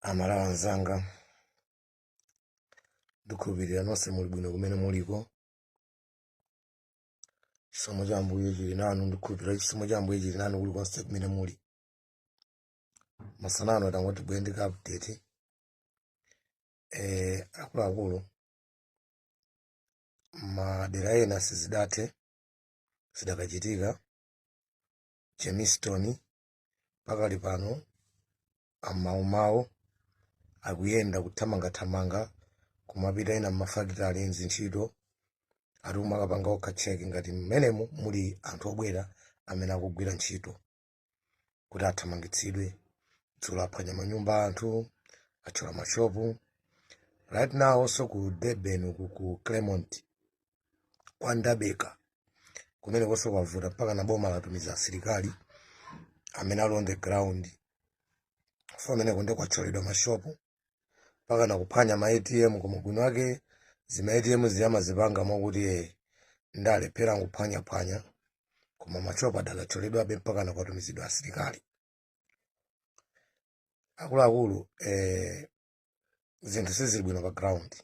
Amalawi anzanga, ndikhulupirira nonse muli bwino kumene muliko. Chisomo cha Ambuye chili nanu. Ndikhulupirira chisomo cha Ambuye chili nanu kulikonse kumene muli. Masana ano tangoti bwere ndi ka update. Akuluakulu, madera ena sizidathe, zidakachitika. Germiston pakali pano amaumawo akuyenda kuthamangathamanga kumapita ena mmafakitale, mzintchito, ati kumakapanga okha check ngati mmenemu muli anthu obwera amene akugwira ntchito kuti athamangitsidwe. Dzulo aphwanya manyumba a anthu, athyola mashopu. Right now also ku Durban uku, ku Claremont kwa Ndabeka, kumene konso kwavuta mpaka na boma latumiza asilikali amene ali on the ground. So amene kunde kwathyoledwa mashopu mpaka na kuphwanya ma ATM, koma bwino wake zima ATM ziyamazipanga mokuti ndalephera kuphwanyaphwanya, koma mashopu adakathyoledwabe mpaka na kwatumizidwa asilikali. Akuluakulu, zinthu sizili bwino pa ground.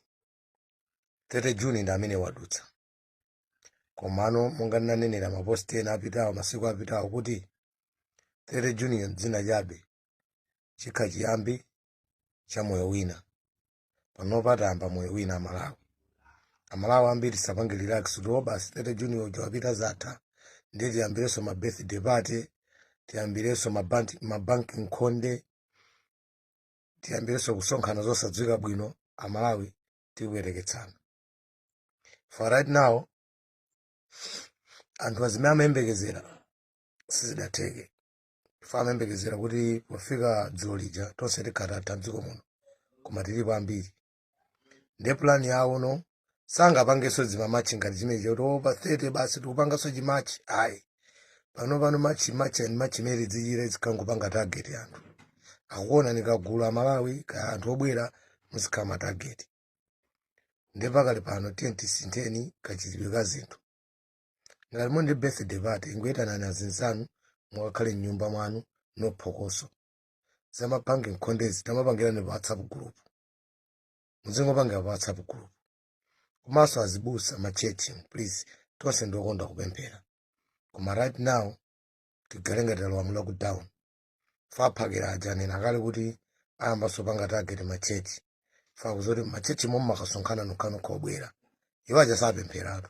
30 June ndi amene wadutsa, komano monga ndinanenera maposti ena apitawo, masiku apitawo, kuti 30 June dzina chabe, chikha chiyambi cha moyo wina. Panopa tayamba moyo wina. Amalawi, Amalawi ambiri tisapange relax kuti o basi, 30 June uja wapita, zatha, ndiye tiyambirenso ma birthday party, tiyambirenso mabanki nkhonde, tiyambirenso kusonkhana zosadziwika bwino. Amalawi, tikubwereketsana. For right now anthu azimene amayembekezera sizidatheke. Ife amayembekezera kuti pofika dzulo lija tonse tikhatatha mdziko muno, koma tilipo ambiri. Ndiye plan yawo no, sangapangenso zimamarch ngati chimene chakuti o pa 30 basi tikupanganso chimarch, ayi. Pano pano march, march and march imene tidzichita zikhangopanga target anthu akuona nikagulu Amalawi kaya anthu obwera muzikhala ma target. Ndiye pakali pano tiye tisintheni kachitidwe ka zinthu. Ngati muli ndi birthday party, ingoyitanani azinzanu, mukakhale mnyumba mwanu, no phokoso. Zamapange nkhondezi tamapangirani pa WhatsApp group, muzingopangira pa WhatsApp group. Komanso azibusa machechi, please, tonse ndiokonda kupemphera, koma right now tigale ngati talowa mu lockdown. Faphakira aja anena kale kuti ayambanso panga target machechi, fakuzoti machechi momwe makasonkhana nokhanokha obwera, iwo aja sapempheratu.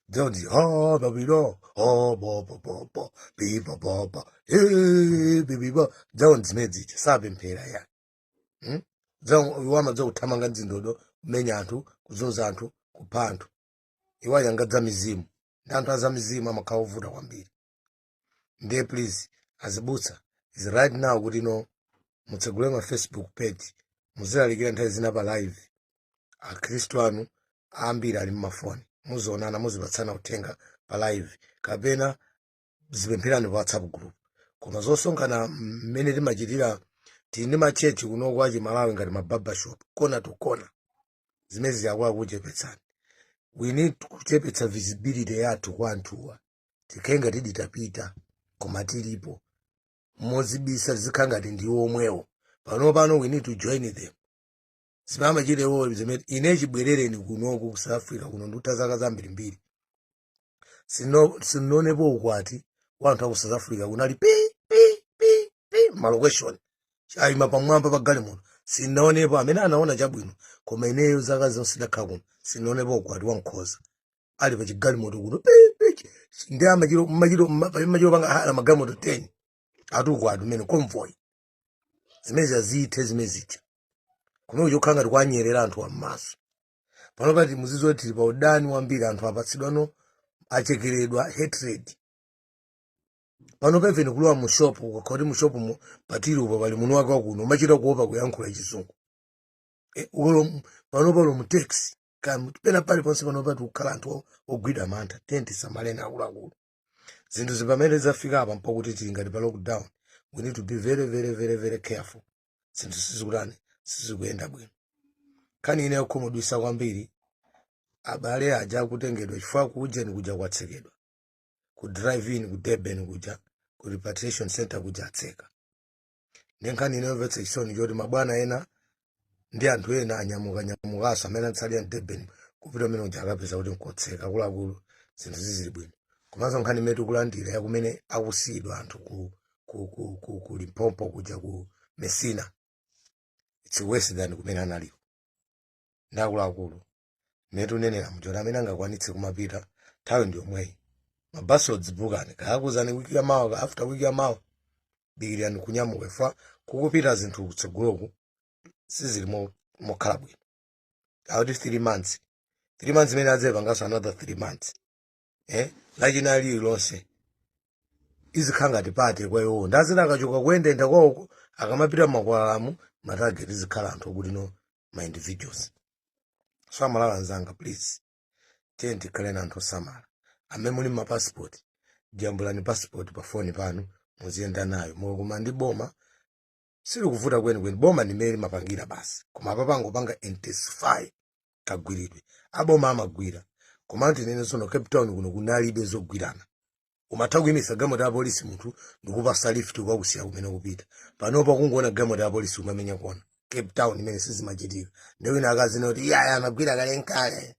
Dzodzi ho babilo ho bo bo bo bo bi bo bo bo eh bi bi bo dzawo zimene zija sapemphera ya, Dzawo iwo amadza kuthamanga mzindodo, kumenya anthu, kuzunza anthu, kupha anthu. Iwo aja ngadza mizimu, ndi anthu aza mizimu amakhala ovuta kwambiri. Ndiye please azibusa, is right now kuti no mutsegule ma Facebook page, muzilalikira nthawi zina pa live. Akhristu anu ambiri ali mmafoni, muzionana, muzipatsana uthenga pa live kapena zipempherani pa WhatsApp group. Koma zosonkhana mmene timachitira, tili ndi machechi kunoko achi Malawi ngati ma barber shop, corner to corner, zimene ziyakula kuchepetsani. We need kuchepetsa visibility yathu kwa anthuwa, tikhale ngati titapita koma tilipo mozibisa, tizikhala ngati ndiwo omwewo. Pano pano we need to join them. Zimene amachitewo zimene ine chibwerereni kunoku ku South Africa kuno, ndikutha zaka zambirimbiri sinonepo ukwati wa anthu aku South Africa kunali pi pi pi pi malocation ayima pamwamba pa galimoto. Sinaonepo. Amene anaona chabwino, koma ineyo zaka zonse ndakhala kuno sinaonepo ukwati wa nkhoza ali pa chigalimoto kuno pi pi. Ndi amachiro machiro machiro panga hala magalimoto 10 ati ukwati umene convoy zimene zazithe zimene zija kumene kuchokhala ngati kwanyerera anthu am'maso. Pano pati muzidziwa tili pa udani wambiri, anthu apatsidwano, achekeredwa hatred. Pano peveni kulowa mu shop, ukakhala kuti mu shop mu patili upo pali munthu wake wakuno, umachita kuopa kuyankhula Chizungu. Pano palo mu taxi pena paliponse, pano pati kukhala anthu ogwidwa mantha. Tiye tisamaleni akuluakulu. Zinthu zipamene zafika apa mpakuti tili ngati pa lockdown. We need to be very very very very careful. Zinthu sizikutani, sizikuyenda bwino. Nkhani ine yokhumudwitsa kwambiri, abale aja akutengedwa chifukwa kuujeni kuja kwatsekedwa, ku drive in ku Durban kuja, ku repatriation center kuja atseka. Ndi nkhani inomvetsa chisoni choti mabwana ena ndi anthu ena anyamuka nyamukaso amene atsalira mDurban kupita umene uja akapeza kuti nkotseka. Akuluakulu, zinthu zizili bwino. Komanso nkhani imene tikulandira yakumene akusiyidwa anthu ku Limpopo kuja, ku Messina, it's worse than kumene analiko. Ndi akuluakulu, mmene tunenera mjona, amene angakwanitse kumapita, nthawi ndi yomweyi. Mabasi odzibukani, kaakuzani wiki yamawa, ka after wiki yamawa, dikirani kunyamuka fa kukupita zinthu kutsogoloku sizili mokhala bwino. Akuti 3 months, 3 months imene adzepanganso another 3 months, eh, lachina lililonse izikhala ngati party kwa iwowo. Ndazina akachoka kuyendenda kwawoko, akamapita mmakwalalamu, ma target izikhala anthu okuti no, ma individuals. So Amalawi anzanga, please, tiye tikhale na anthu osamala. Amene muli ma passport, jambulani passport pa foni panu, muziyenda nayo. Mukakuma ndi boma, silikuvuta kwenikweni. Boma ndimene limapangira basi, koma apa pangopanga intensify kagwiridwe. Aboma amagwira, koma tinene sono, Cape Town kuno kunalibe zogwirana. Umatha kuyimisa galimoto ya polisi, munthu ndikupasa lift kwakusiya kumene kupita. Panopa kungoona galimoto ya polisi umamenya kona. Cape Town imene sizimachitika. Ndi wina akazina kuti iyaya anagwira kale nkale.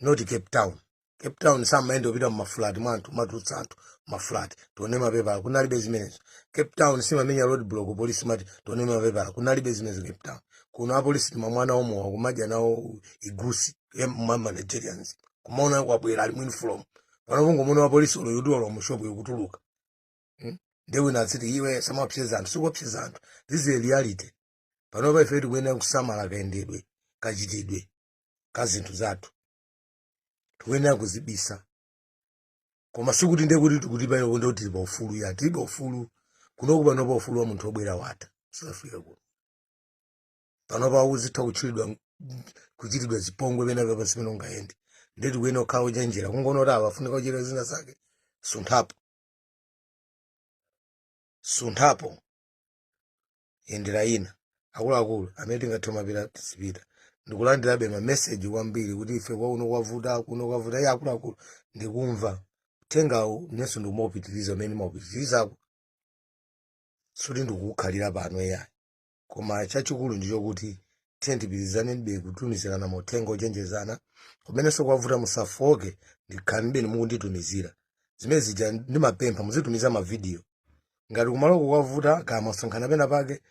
Not Cape Town. Cape Town samaende kupita mumafulati mwa anthu, matutsa anthu mumafulati, "Tione mapepala." Kunalibe zimenezo. Cape Town simamenya road block, polisi mati, "Tione mapepala." Kunalibe zimenezo Cape Town. Kuno apolisi timamwana omowa, kumadya nawo igusi mama Nigerians, kumaona kwabwera ali mu uniform. Pano kungomona wa polisi ulo yuti mu shop yokutuluka. Ndi wina atsiti iwe samapseza anthu, sikupseza anthu. This is a reality. Panopa ife tikuyenera kusamala kayendedwe, kachitidwe ka zinthu zathu. Tikuyenera kuzibisa, koma sikuti ndiye kuti tikuti pano ndi tili pa ufulu ya tilibe ufulu kunoku. Panopa ufulu wa munthu wobwera watha South Africa kuno. Panopa uzitha kutchulidwa, kuchitidwa zipongwe pena papa simene ungayende. Ndiye tikuyenera kukhala ochenjera. Kungoona kuti awa afunika kuchita zina zake, sunthapo, sunthapo, yendera ina. Akuluakulu, amene tingathe mapita, tizipita. Ndikulandirabe mameseji kwambiri kuti ife kwa kuno kwavuta, kuno kwavuta. Iye akuluakulu, ndikumva uthengawu, nenso ndikumaupitiriza umene ndimawupitirizako. Suti ndikukhalira pano yayi, koma chachikulu ndichokuti tiye tipitirizane kutumizirana mauthenga ochenjezana. Kumenenso kwavuta, musafoke, ndikhalanibe mukunditumizira zimene zija. Ndimapempha muzitumiza mavidiyo ngati kumaloko kwavuta, kaya masonkhana pena pake,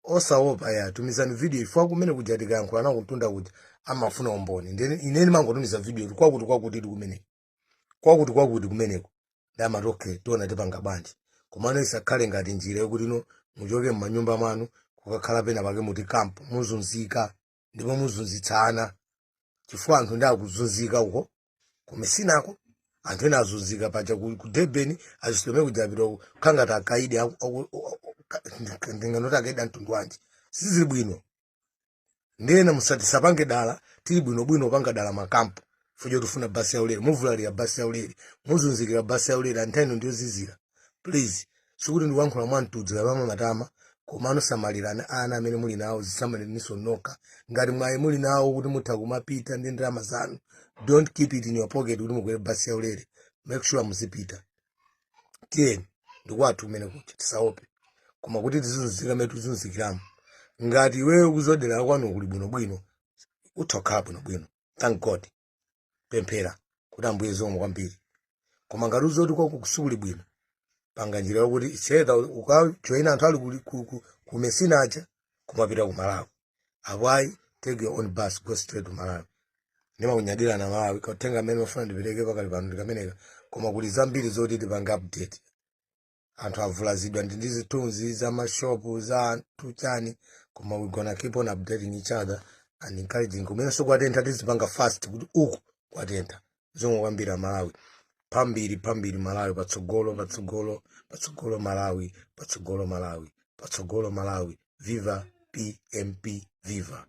osaopa ya, tumizani video ifwa kumene kuja. Tikayankhula nawo kumtunda kuja, amafuna umboni. Ndene ine ndimangotumiza video kuti kwakuti kwakuti ili kumeneko, kwakuti kwakuti kumeneko. Ndamati okay, tiona tipanga bwanji. Komano isakhale ngati njira yokuti ino muchoke m'manyumba mwanu kukakhala pena pake muti camp, muzunzika ndipo muzunzitsana, chifukwa anthu ndi akuzunzika uko kumesinako. Anthu ena azunzika paja ku Durban, achisilome kuja apita kukhala ngati akaidi. Ndinganoti akaidi amtundu wanji? Sizili bwino. Ndena musatisapange dala, tili bwinobwino upanga dala makampo fuja tifuna basi yaulere. Muvulalira basi yaulere, muzunzikira basi yaulere. Anthu ino ndiyozizira. Please, sikuti ndikuyankhula mwa mtudzi kapama matama, komano samalirani ana amene muli nawo, zisamaliraninso nokha. Ngati mwayi muli nawo kuti mutha kumapita ndi ndalama zanu, don't keep it in your pocket kuti mukwere basi yaulere. Make sure muzipita. Tiyeni, ndikwathu kumene kuja, tisaope. Koma kuti tizunzika mene tizunzikiramo, ngati iweyo kuzodera kwanu kuli bwinobwino, utha kukhala bwinobwino, thank God, pemphera kuti Ambuye zikomo kwambiri. Koma ngati uzoti kwako kusukuli bwino, panga njira yokuti icheda ukajoyina anthu ali ku Messina aja kumapita ku Malawi. Apo ayi, take your own bus, go straight to Malawi. Ndimakunyadira na Malawi. Kautenga amene mafuna ndipereke pakali pano ndikameneka, koma kuli zambiri zoti tipange update. Anthu avulazidwa ndi zithunzi za mashopu za anthu chani, koma we gonna keep on updating each other and encouraging. Kumenenso kwatentha, tizipanga fast kuti uku kwatentha. Zomwe kwambiri Malawi pambiri pambiri, Malawi patsogolo, patsogolo, patsogolo, Malawi patsogolo, Malawi patsogolo, Malawi viva, PMP viva.